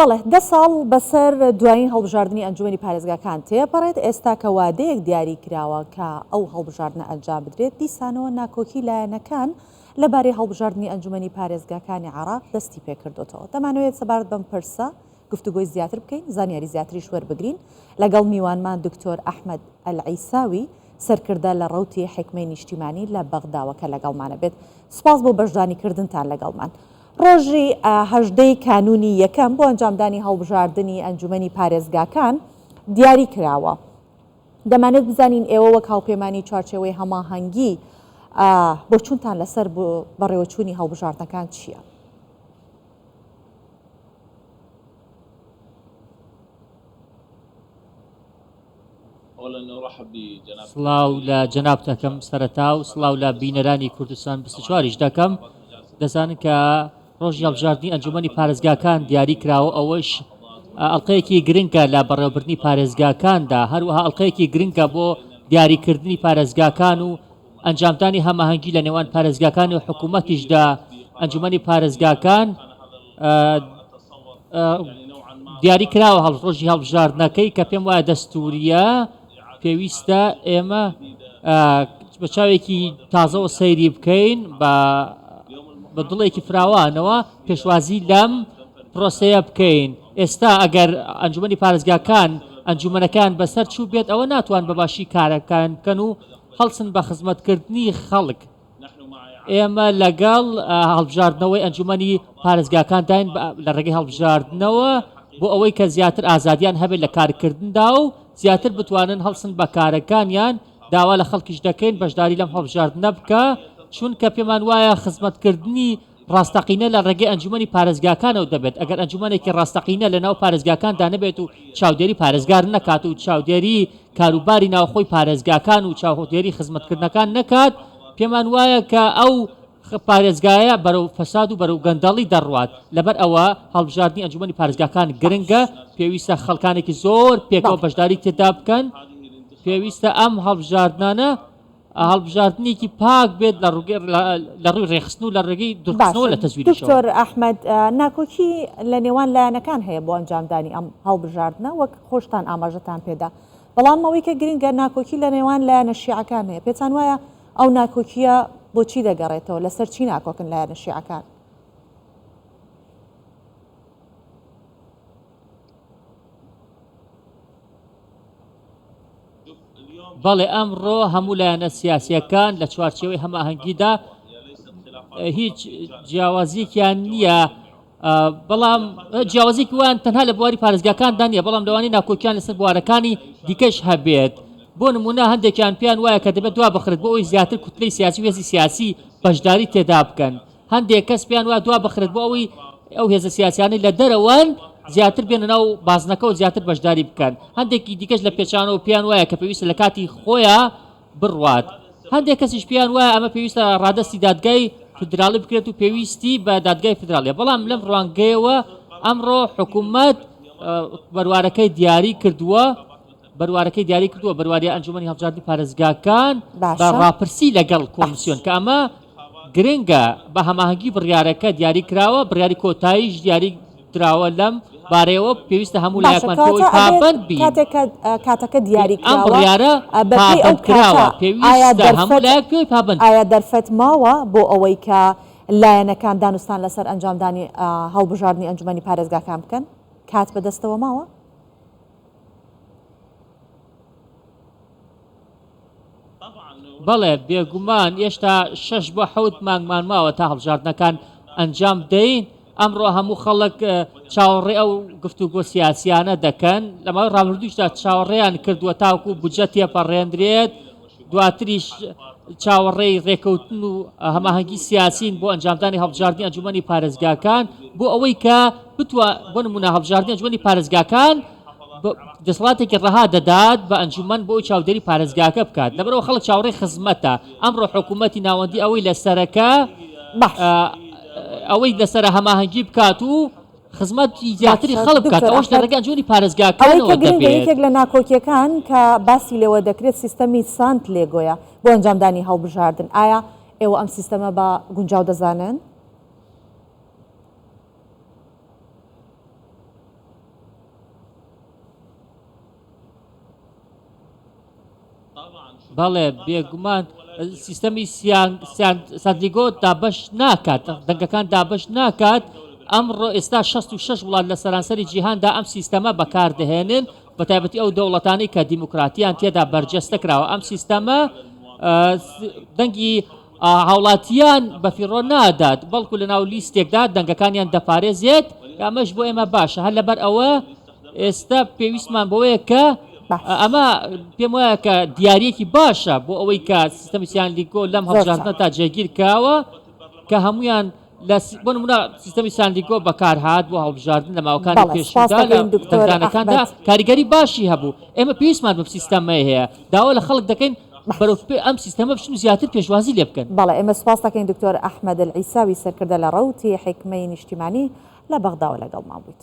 بەڵێ، دە ساڵ بەسەر دوایین هەڵبژاردنی ئەنجومەنی پارێزگاکان تێپەڕێت، ئێستا کە وادەیەک دیاری کراوە کە ئەو هەڵبژاردنە ئەنجام بدرێت، دیسانەوە ناکۆکی لایەنەکان لەبارەی هەڵبژاردنی ئەنجومەنی پارێزگاکانی عێراق دەستی پێکردۆتەوە. دەمانەوێت سەبارەت بەم پرسە گفتوگۆی زیاتر بکەین، زانیاری زیاتریش وەربگرین لەگەڵ میوانمان دکتۆر ئەحمەد ئەلعیساوی، سەرکردە لە ڕەوتی حیکمەی نیشتیمانی لە بەغداوە کە لەگەڵمانە بێت. سوپاس بۆ بەشداریکردنتان لەگەڵمان. ڕۆژی 18 ی کانوونی یەکەم بۆ ئەنجامدانی هەڵبژاردنی ئەنجومەنی پارێزگاکان دیاری کراوە. دەمانەوێت بزانین ئێوە وەک هاوپەیمانی چوارچێوەی هەماهەنگی بۆچوونتان لەسەر بەڕێوەچوونی هەڵبژاردنەکان چییە؟ سڵاو لە جەنابت دەکەم سەرەتا و سڵاو لە بینەرانی کوردستان 24یش دەکەم دەزانن کە ڕۆژی هەڵبژاردنی ئەنجومەنی پارێزگاکان دیاری کراوە ئەوەش ئەڵلقەیەکی گرنگە لە بەڕێوەبردنی پارێزگاکاندا هەروەها ئەڵلقەیەکی گرنگە بۆ دیاریکردنی پارێزگاکان و ئەنجامدانی هەماهەنگی لە نێوان پارێزگاکان و حکوومەتیشدا ئەنجومەنی پارێزگاکان دیاری کراوە هەڵ ڕۆژی هەڵبژاردنەکەی کە پێم وایە دەستوریە پێویستە ئێمە بە چاوێکی تازەوە سەیری بکەین بە بە دڵێکی فراوانەوە پێشوازی لەم پرۆسەیە بکەین ئێستا ئەگەر ئەنجومی پارێزگاکان ئەنجومەنەکان بەسەر چوو بێت ئەوە ناتوان بە باشی کارەکان بکەن و هەڵسن بە خزمەتکردنی خەڵک. ئێمە لەگەڵ هەڵبژاردنەوەی ئەنجومەنی پارێزگاکانداین لە ڕێگەی هەڵبژاردنەوە بۆ ئەوەی کە زیاتر ئازادیان هەبێت لە کارکردندا و زیاتر بتوانن هەڵسن بە کارەکانیان داوا لە خەڵکیش دەکەین بەشداری لەم هەڵبژاردنە بکە چونکە پێمان وایە خزمەتکردنی ڕاستەقینە لە ڕێگەی ئەنجومەنی پارێزگاکانەوە دەبێت، ئەگەر ئەنجومەنێکی ڕاستەقینە لە ناو پارێزگاکاندا نەبێت و چاودێری پارێزگار نەکات و چاودێری کاروباری ناوخۆی پارێزگاکان و چاودێری خزمەتکردنەکان نەکات، پێمان وایە کە ئەو پارێزگایە بەرەو فەساد و بەرەو گەندەڵی دەڕوات، لەبەر ئەوە هەڵبژاردنی ئەنجومەنی پارێزگاکان گرنگە، پێویستە خەڵکانێکی زۆر پێکەوە بەشداری تێدا بکەن، پێویستە ئەم هەڵبژاردنانە هەڵبژاردنێکی پاک بێت لە لە ڕووی ڕێکخستن و لە ڕێگەی دوورخستنەوە باشە لە تەزویریشەوە. دکتۆر ئەحمەد، ناکۆکی لە نێوان لایەنەکان هەیە بۆ ئەنجامدانی ئەم هەڵبژاردنە وەک خۆشتان ئاماژەتان پێدا، بەڵام ئەوەی کە گرنگە ناکۆکی لە نێوان لایەنە شیعەکان هەیە، پێتان وایە ئەو ناکۆکییە بۆچی دەگەڕێتەوە، لەسەر چی ناکۆکن لایەنە شیعەکان؟ بەڵێ ئەمڕۆ هەموو لایەنە سیاسیەکان لە چوارچێوەی هەماهەنگیدا هیچ جیاوازیەکیان نییە بەڵام جیاوازێکی وان تەنها لە بواری پارێزگاکاندا نییە بەڵام لەوانی ناکۆکیان لەسەر بوارەکانی دیکەش هەبێت بۆ نمونە هەندێکیان پێیان وایە کە دەبێت دوا بخرێت بۆ ئەوی زیاتر کوتلەی سیاسی و هێزی سیاسی بەشداری تێدا بکەن هەندێک کەس پێیان وایە دوا بخرێت بۆ ئەوەی ئەو هێزە سیاسیانەی لە دەرەوەن زیاتر بێنە ناو بازنەکە و زیاتر بەشداری بکەن هەندێکی دیکەش لە پێچانەوە پێیان وایە کە پێویستە لە کاتی خۆیان بڕوات هەندێک کەسیش پێیان وایە ئەمە پێویستە ڕادەستی دادگای فیدراڵی بکرێت و پێویستی بە دادگای فیدراڵیە بەڵام لەم ڕوانگەیەوە ئەمڕۆ حکوومەت بەروارەکەی دیاری کردووە بەروارەکەی دیاری کردووە، بەرواری ئەنجومەنی هەڵبژاردنی پارێزگاکان بە باشە. ڕاپرسی لەگەڵ باش. کۆمسیۆن کە ئەمە گرنگە بە هەماهەنگی بڕیارەکە دیاری کراوە، بڕیاری کۆتاییش دیاری دراوە لەم بارەیەوە پێویستە هەموو باشە لایەکمان کەواتە پێوەی ئەبێت پابەند بین. کاتێک کە کاتەکە دیاری ئەم کراوە بڕیارە بە پێی ئەو پابەند کراوە، کاتە ئایا پێویستە هەموو دەرفەت لایەک پێوەی پابەند بین. ئایا دەرفەت ماوە بۆ ئەوەی کە لایەنەکان دانوستان لەسەر ئەنجامدانی هەڵبژاردنی ئەنجومەنی پارێزگاکان بکەن؟ کات بەدەستەوە ماوە؟ بەڵێ بێگومان ئێشتا شەش بۆ حەوت مانگمان ماوە تا هەڵبژاردنەکان ئەنجام بدەین، ئەمڕۆ هەموو خەڵک چاوەڕێ ئەو گفتوگۆ سیاسیانە دەکەن، لە ماوەی ڕابردووشدا چاوەڕێیان کردووە تاوەکو بودجە تێپەڕێندرێت، دواتریش چاوەڕێی ڕێکەوتن و هەماهەنگی سیاسین بۆ ئەنجامدانی هەڵبژاردنی ئەنجومەنی پارێزگاکان بۆ ئەوەی کە بتوان بۆ نمونە هەڵبژاردنی ئەنجومەنی پارێزگاکان دەسەڵاتێکی ڕەها دەدات بە ئەنجومەن بۆ ئەوەی چاودێری پارێزگاکە بکات لەبەرئەوە خەڵک چاوەڕێی خزمەتە ئەمڕۆ حکوومەتی ناوەندی ئەوەی لەسەرەکە باش ئەوەی لەسەرە هەماهەنگی بکات و خزمەتی زیاتری باشە خەڵک بکات دکتۆر ئەوەش لە ئەحمەد ڕێگەی ئەنجومەنی ئەوەی کە پارێزگاکانەوە گرنگە دەبێت. یەکێک لە ناکۆکیەکان کە باسی لێوە دەکرێت سیستەمی سانت لێگۆیە بۆ ئەنجامدانی هەڵبژاردن ئایا ئێوە ئەم سیستەمە بە گونجاو دەزانن؟ بەڵێ بێگومان سیستەمی سانتلیگۆ دابەش ناکات، دەنگەکان دابەش ناکات، ئەمڕۆ ئێستا 66 وڵات لە سەرانسەری جیهاندا ئەم سیستەمە بەکاردەهێنن، بەتایبەتی ئەو دەوڵەتانەی کە دیموکراتیان تێدا بەرجەستە کراوە، ئەم سیستەمە دەنگی هاوڵاتیان بەفیڕۆ نادات، بەڵکو لەناو لیستێکدا دەنگەکانیان دەپارێزێت، ئەمەش بۆ ئێمە باشە، هەر لەبەر ئەوە ئێستا پێویستمان بەوەیە کە ئەمە پێم وایە کە دیارەکی باشە بۆ ئەوەی کە سیستەمی سیان لیگۆ لەم هەڵبژاردنە تا جێگیر کراوە کە هەمویان لە بۆ نمونە سیستەمی ساندیگۆ بەکارهات بۆ هەڵبژاردن لە ماوەکانی پێشودا لە دەنگدانەکاندا کاریگەری باشی هەبوو ئێمە پێویستمان بە سیستەمەی هەیە داوا لە خەڵک دەکەین بەرەو ئەم سیستەمە بچن و زیاتر پێشوازی لێ بکەن. بەڵێ ئێمە سوپاس دەکەین دکتۆر ئەحمەد العیساوی سەرکردە لە ڕەوتی حیکمەی نیشتیمانی لە بەغداوە لەگەڵمان بوویت.